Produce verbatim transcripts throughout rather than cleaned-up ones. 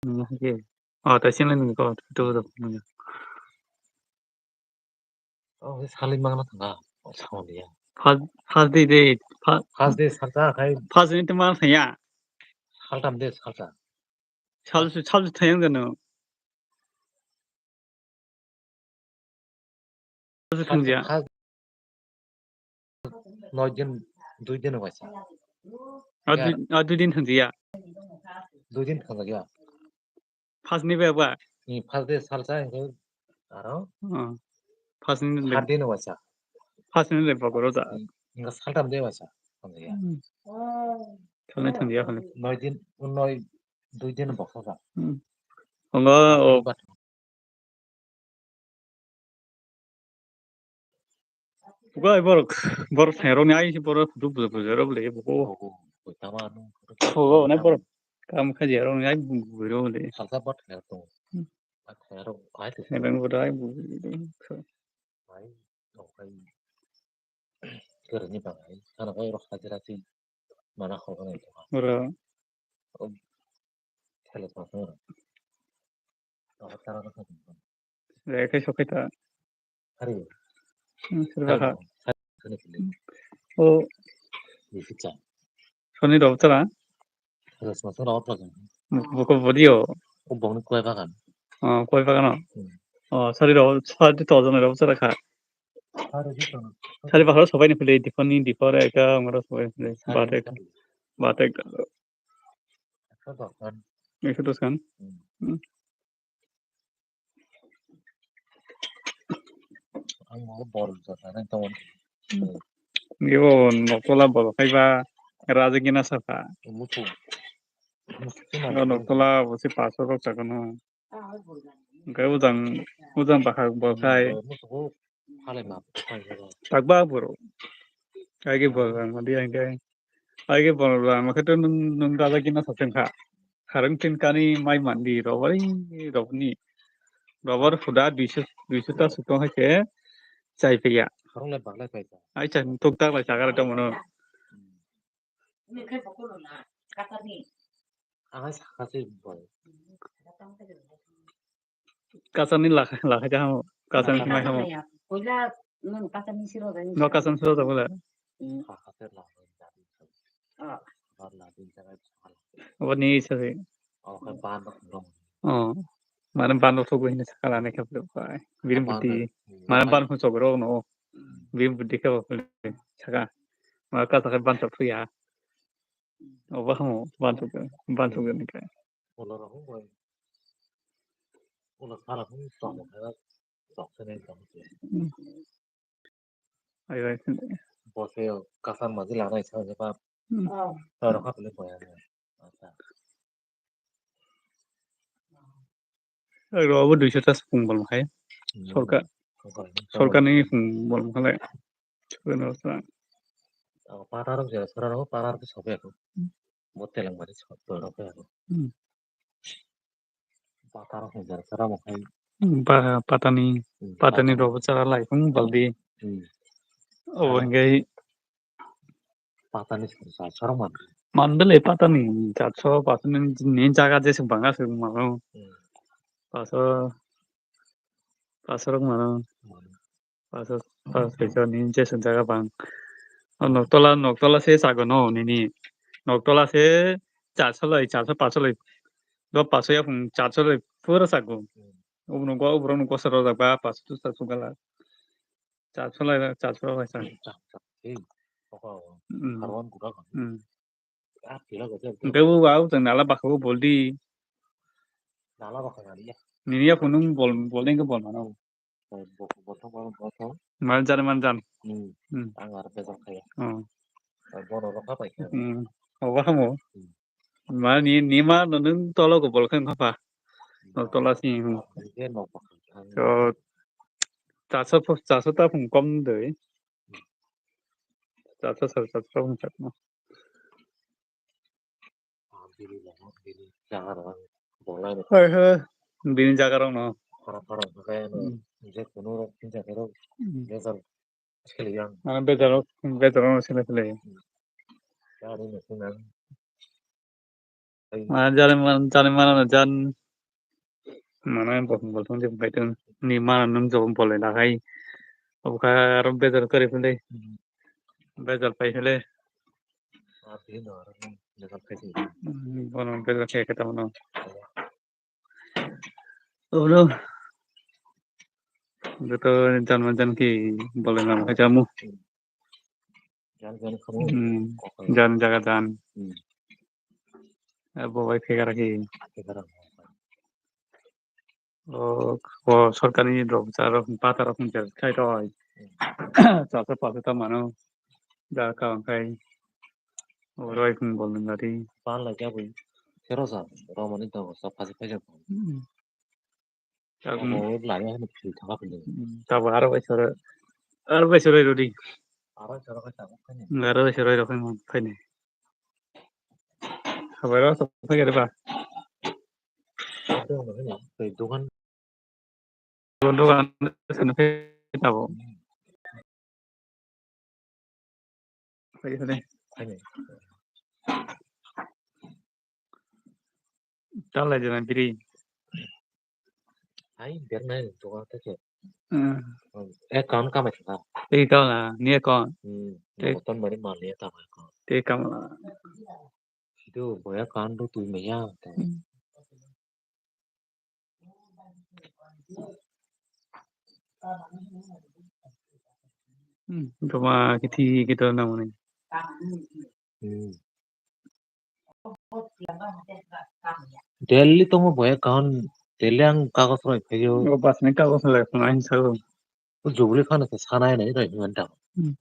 Hmm, okay. Oh, ta sini ni ko tu tu. Oh, sali mangna thanga. Oh, sao dia. First, first day, day, fir- First day salsa khai. First day te mang thaya. Saltam de salsa. Sal, sal thayang jano. Sal thangya. First noi din, dui din waisa. Ah, dui, ah, dui din thangya. Dui din thangya. First ni beba. Ni first day salsa, hingke aro? Oh. First ni third day no waisa. First ni beba goro ja. Hingke saltam de waisa. Thangya. Hmm. Thangya, thangya, thangya. Noi din, noi, dui din boksa ja. Hmm. Ongo, o. But Buka borok, borok thai rok ni ai borok duk bujo bujo rok le buko. Buko, buko tama no. Buko ne borok kam khaji rok ni ai bujo bujo rok le. Salsa bat thai rok tongo. Hmm. Bat thai rok ai tu. Thai rok ni ai bujo bujo rok. Ai, rok ai. Kerni bang ai. Sana bai rok hajira ti. Mana khoroknwi tongkha. Oro. O, thele tongkha oro. Tongkha tara tongkha. Rekhai sokhai ta. Hari. Hmm, sir. Hari ha. Hari. Hari. O. Bikicha. Soni rw tara. Hari soni rw tara. Buko bodio. O bongni koi bagan. O, koi bagan o. Hmm. O, sari rw, sari to jon rw tara kha. Sari bahar sobai ni philai, diphar ni diphar ekta, amaro sobai ni philai. Sari bat ekta. Bat ekta. Ekso dos khan. Ekso dos khan? Hmm. Hmm. Ang bo bol jota nai tong. Hmm. Ngibo noktola bol khaiba raja gina saka. Mutu. Mutu. Noktola bo se paso rok sakano. Hingke ujang, ujang bahar bo khai. Mutu. Malai ma, phai phai. Takba borok. Aige borok rang madi aige. Aige borok rang makhe to nung, nung raja gina sa chengkha. Harang tin kani mai mandi robar, robar ni. Robar huda duiso, duiso ta sutong hai se chai paiya. Harang le baglai paisa. Ai cha tuk tak lai chagara to mono. Ang sakha se bol. Kasani lakha, lakha jahamo. Kasani mai hamo. Koila, nung kasani siro jani. No kasani siro jani bole. Sakha se lakha. Ah. Bar la din jaga. Abo ni isa se. Oh, kan ban dong. Oh. Mane ban dong sogo hini sakala ne khe bole. Biri buti. Mane ban hon sogo no. Biri buti khe bole. Saka. Ma kasa khe ban sok thuya. Obo hamo ban sok, ban sok ni khe. Ulo rohor bai. Ulo sara hum tong khe sok se nai tong khe. Ayo, ayo. Bo se kasan maji lanai sa je ba. Hmm. Toro kha pili boya. Acha. Aro abo duiso ta sukung bol khai. Hmm. Sorkar. Sorkar ni sukung bol khai. Sorkar ni sukung. Abo patar rok jera sara rok patar rok sobe ko. Hmm. Bo teleng mari sok to rok ko. Hmm. Patar rok jera sara mo khai. Hmm, pa-, patani, hmm, patani rok chara lai phung baldi. Hmm. Obo hinkhe Patani sari sari soro man. Mandele patani chatso patani ni jaga jese banga se mano. Hmm. Paso, paso rok mano. Hmm. Paso, paso saiso ni jese jaga bang. O noktola, noktola se sago no nini. Noktola se chatso lai, chatso paso lai. Do paso ya phung chatso lai pura sago. Hmm. Ubro nokgo, ubro nokgo sero jaga paso tu sago gala. Chatso lai, chatso lai sa. Chak, chak, ei, pokok, hmm, harwan gura kan. Hmm. Ah, pila gajak. Hingke bo, bo, chwng nala bwkha o bol di. Nala bwkha naliya. Nini ya phunung bol, bol dengke bol mano. Bol, bol, bol thok, bol, bol thok. Man jan, man jan. Hmm. Hmm. Ang aro bejak kaya. Oh. Bono rok hapai kaya. Hmm. Obo hamo. Hmm. Mani nima no nwng tolo go bol khe wngkha pa. Nok tola si, hmm. Hingke nok bwkha. To chaso pho-, chaso ta phung kom doi. Chaso sar chaso phung chatno. Hai hai. Bini jaga rok no. Hara hara hingke ano. Hmm. Je kono rok tin jaga rok. Hmm. Mane bejaro, bejaro sele sele. Mane jani man, jani mana na jan. Mane bol, bol thong je bai tong. Ni mana nung jo bol le lagai. Obo kha aro bejar kari phele. Bejar pai phele. Bono bejar khe khe tamo no. Oro. Joto janma jan ki bolai nama khe jamu. Jan jan khamu. Hmm. Jan jaga jan. Hmm. Abo bai phegara ki. Phegara. O, o sorkar ni rok, rok, pata rok ni khai roi. Hmm. Chasa pasa ta mano. Ja ka khai. O roi khun bol nang gari. Pan lai kya bui. Kero sa, romani to sa phasi phai ja. Hmm. Abo lai ya ni phil thaka phil. Hmm, tabo aro bai soro, aro bai soro rodi. Aro soro ka sa phai ni. Aro bai soro rok khai ni. Habai rok sa phai gari ba. Ado no ni, tei dogan. Dogan sa phai tabo. Phai ni. Phai ni. Talai jana biri. Hai, bernai, dogan ta ke. Hmm. Account kamai thangkha. Tei account na, ni account. Hmm. Tei account mani mal ni account. Tei account na. Itu boya account tu tui maya. Hmm. Hmm, joma kiti kito namuni. Hmm. Delhi tongo boya account, Delhi ang kagos roi phaio. O bus ni kagos roi phano ang sao. O jubli khana khe sanai nai roi hingan ta. Hmm.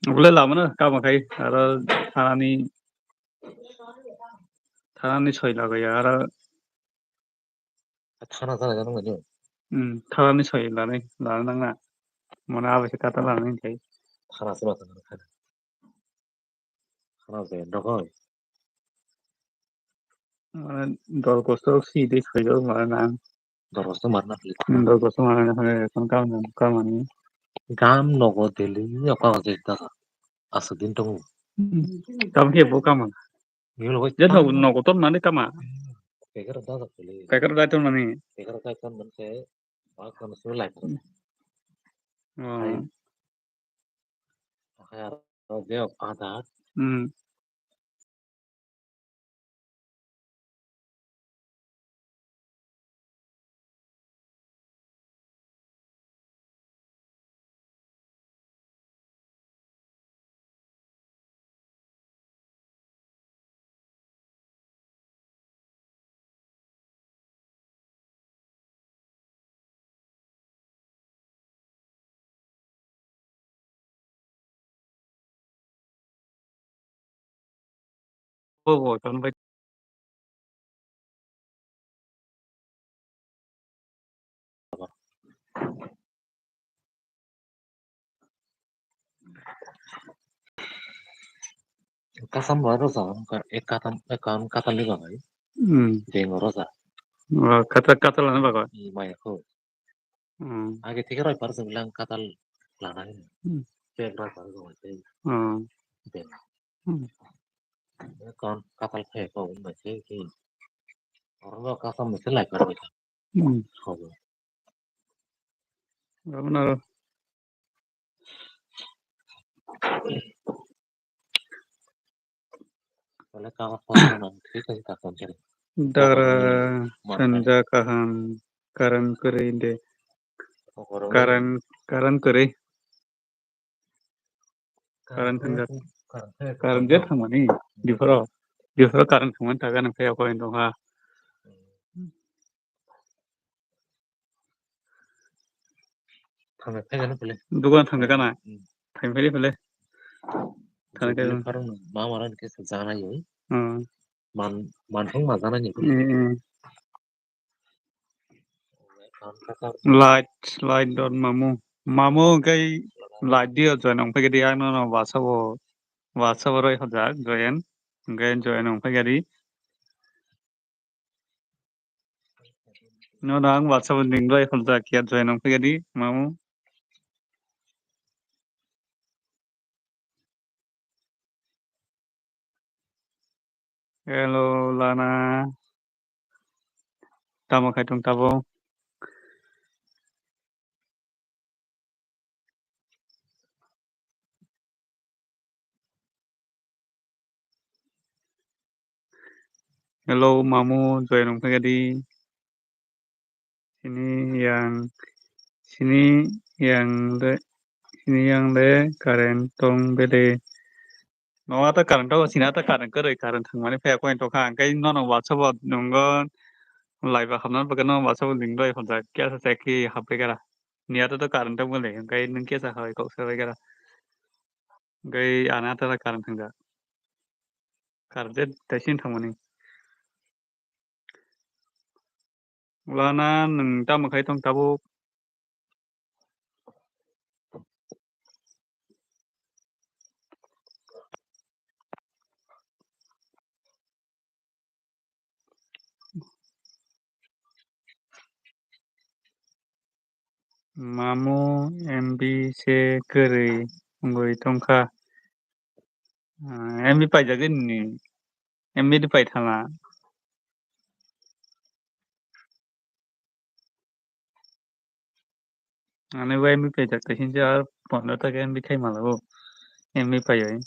Obole lama na kama khai aro thanani, thanani soi lagaya aro. Thana jana jana ngai. Hmm, thalani soi lani, lana nangna. Mane abo se kata lana hinkhai. Khana se masa khana. Khana se dogoi. Mane dol kosto si de soi do mane nang. Dol kosto marna pili. Hmm, dol kosto marna pili, kon kam, kam ani. Gam nogo deli, oka oka dasa. Aswk din tongo. Hmm, kam khe bo kama. Niyolo bai je no, nogo ton mani kama. Packet rok dajak tuli. Packet rok dai ton mani. Packet rok dai ton manse, ba kono simi lai. Oh. Hai. Hai aro je ada. Hmm. Bo bo ton bai. Kasam ba roja wngkha, ek katam, ek katam, katamni bagwi. Hmm. Bengo roja. Oh, kata, kata lana bagwi. Hmm, maya kho. Hmm. Age thik roi par jong lang katal lana. Hmm. Bag roi par jong tei. Hmm. Bag. Hmm. Kon katal khe ko bai se ki. Oro kasam se lai par bai. Hmm. Khobo. Gabon aro. Dara sanja kaham, karan kwrwi de. Karan, karan kwrwi. Karan thangja. Karan je thangmani. Diphoro. Diphoro karan thangmani taga nang phai ako indong ha. Thangwi phai gana pele. Dugan thangwi gana. Hmm. Thangwi phai pele. Thangwi phai. Jibini phai. Farung ma mara ni kisa jana yo. Hmm. Man, man thang ma jana ni. Hmm, hmm. Light, light dot mamu. Mamu hwnkhe light dio join wngphai khe di, ang nono WhatsApp o, WhatsApp o roi hojak join. Hwnkhe join wngphai khe di. Nono ang WhatsApp o link roi hojak ya join wngphai khe di, mamu. Hello, Lana. Tamo khai tong tabuk? Hello, mamu, join wngphai khe di. Sini yang, sini yang le, sini yang le current tong bele. No ata current tong, sini ata current kwrwi, current thangmani phai koi tongkha, hwnkhe nono WhatsApp o nungo live o hamna bagwi no WhatsApp o link roi hojak, kesa seki hapre kara. Ni ata to current tong bele, hwnkhe nung kesa hai kok sabai kara. Hwnkhe ani ata current thangjak. Current je taisin thangmani. Lana nwng tamo khai tong tabuk? Mamu M B se kwrwi wngwi tongkha. Ah, M B paijagwi nini? M B de paithana. Ani bo M B paijak, tei hinsa ar pondro taka M B khai malago. M B paiwi.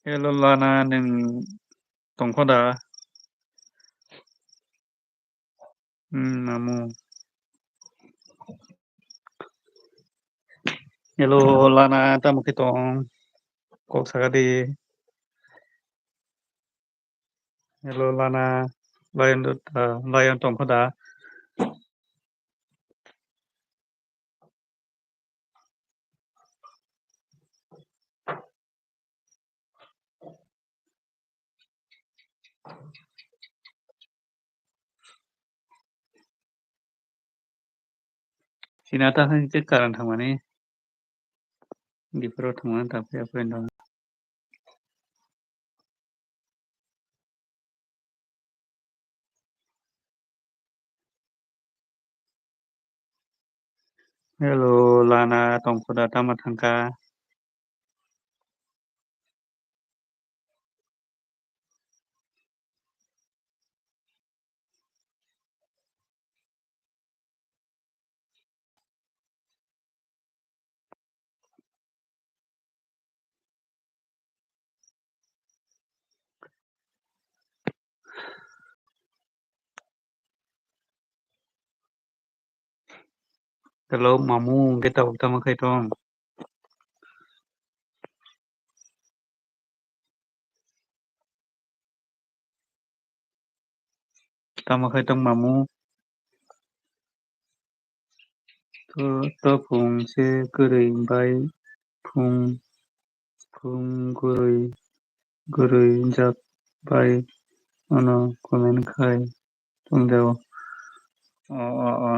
Hello, Lana, nwng tongkho da? Hmm, mamu. Hello, Lana, tamo khe tong? Kok saka di. Hello, Lana, Lion, ah, Lion tongkho da? China ta hai je karan thangmani. Gipro thangmani ta phiya phiya dong. Hello, lana tongkhoda tama thangkha? Hello, mamu, hwnkhe tabuk tamo khai tong? Tamo khai tong mamu? To, to phung se kwrwi bai phung, phung kwrwi, kwrwi jak bai ano comment khai tong jao. O, o, o.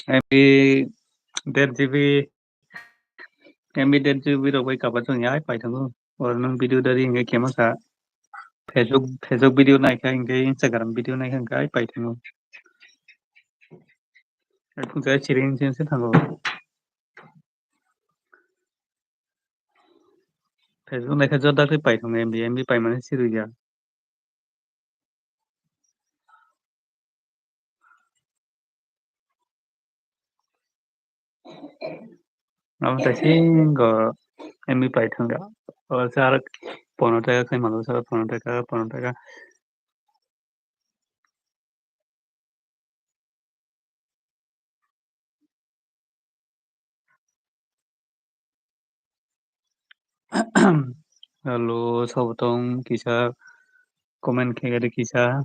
M B dead G B, M B dead G B rok bai kaba chwng ya pai thango. Or nang video dari hingke kema sa Facebook, Facebook video naikha hingke Instagram video naikha hingke ai pai thango. Ai phung sa siring sen se thango. Facebook naikha joda khe pai thango M B, M B pai mani sirwi ya. Amo tai singo M B pai thangkha. O sar pono taka khai malo, sar pono taka, pono taka. Hello, sabo tong kisa comment khe gari kisa.